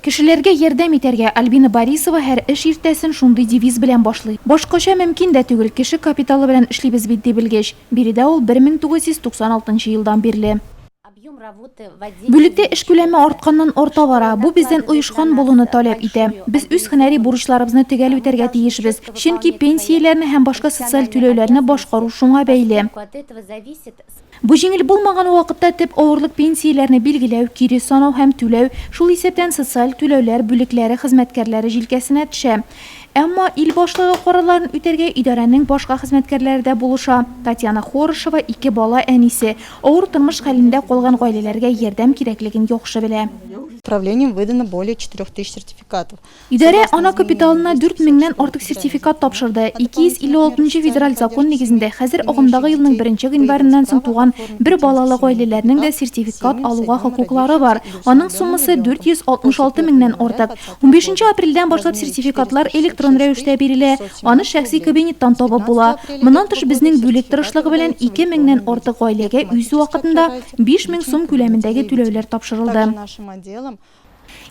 Кешеләргә ярдәм итәргә, Альбина Борисова һәр эш иртәсен шундый девиз белән башлый. Башкача мөмкин дә түгел, кеше капиталы белән эшлибез бит, ди белгеч. Биредә ул 1996 нчы елдан бирле. Бүлектә эш күләме артканнан-арта бара. Бу бездән оешкан булуны таләп итә. Без үз һөнәри бурычларыбызны төгәл үтәргә тиешбез, чөнки пенсияләрне һәм башка социаль түләүләрне башкару шуңа бәйле. Бу җиңел булмаган вакытта төп авырлык пенсияләрне билгеләү, кире санау һәм түләү, шул исәптән социаль түләүләр бүлекләре хезмәткәрләре җилкәсенә төшә. Әмма ил башлыгы карарларын үтәргә идарәнең башка хезмәткәрләре дә булыша. Татьяна Хорошева, ике бала әнисе, авыр тормыш хәлендә калган гаиләләргә ярдәм кирәклеген яхшы белә. Управлением выдано более четырех тысяч сертификатов. Идарә ана капиталына 4 меңнән артык сертификат тапшырды. 256 нчы федераль закон нигезендә, хәзер агымдагы елның беренче гыйнварыннан соң туган бер балалы гаиләләрнең дә сертификат алуга хокуклары бар. Аның суммасы 466 меңнән артык. Унбишенче апрельдән башлап сертификатлар электрон рәвештә бирелә, аны шәхси кабинеттан табып була. Моннан тыш, безнең бүлек тырышлыгы белән 2 меңнән артык гаиләгә үз вакытында 5000 сум күләмендәге түләүләр тапшырылды.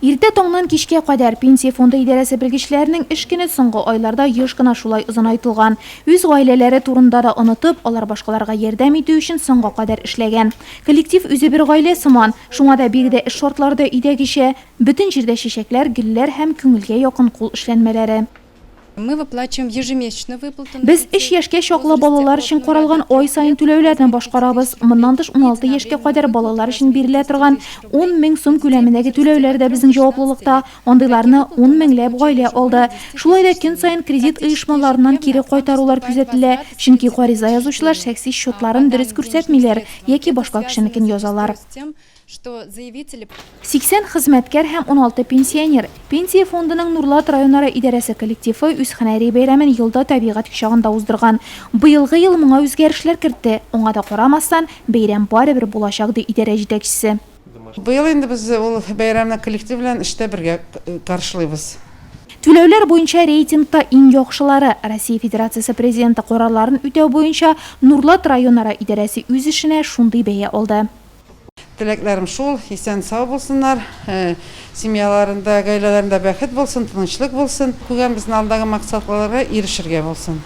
Иртә таңнан кичкә кадәр Пенсия фонды идарәсе белгечләренең эш көне соңгы айларда еш кына шулай озынайтылган. Үз гаиләләре турында да онытып, алар башкаларга ярдәм итү өчен соңга кадәр эшләгән. Коллектив үзе бер гаилә сыман. Шуңа да биредә эш шартлары да өйдәгечә. Бөтен җирдә чәчәкләр, гөлләр һәм күңелгә якын кул эшләнмәләре. Мы выплачиваем ежемесячную выплату на Без өч яшькә чаклы балалар өчен каралган ай саен түләүләрне башкарабыз. Моннан тыш, 16 яшькә кадәр балалар өчен бирелә торган 10 мең сум күләмендәге түләүләр дә безнең җаваплылыкта. Андыйларны ун меңләп гаилә алды. Шулай да көн саен кредит оешмаларыннан кире кайтарулар күзәтелә, чөнки гариза язучылар шәхси счетларын дөрес күрсәтмиләр яки башка кешенекен язалар. 80 хезмәткәр һәм 16 пенсионер. Пенсия фондының Нурлат районара идарәсе коллективы үз һөнәри бәйрәмен елда табигать кочагында уздырган. Быелгы ел моңа үзгәрешләр кертте. Аңа да карамастан, бәйрәм барыбер булачак, ди идарә җитәкчесе. Быел инде без ул бәйрәмне коллектив белән эштә бергә каршылыйбыз. Түләүләр буенча рейтингта иң яхшылары, Россия Федерациясе Президенты карарларын үтәү буенча Нурлат районара идарәсе үз эшенә шундый бәя алды. Теләкләрем шул, исән-сау булсыннар, семьяларында, гаиләләрендә бәхет булсын, тынычлык булсын. Күгән безнең алдагы максатларга ирешергә булсын.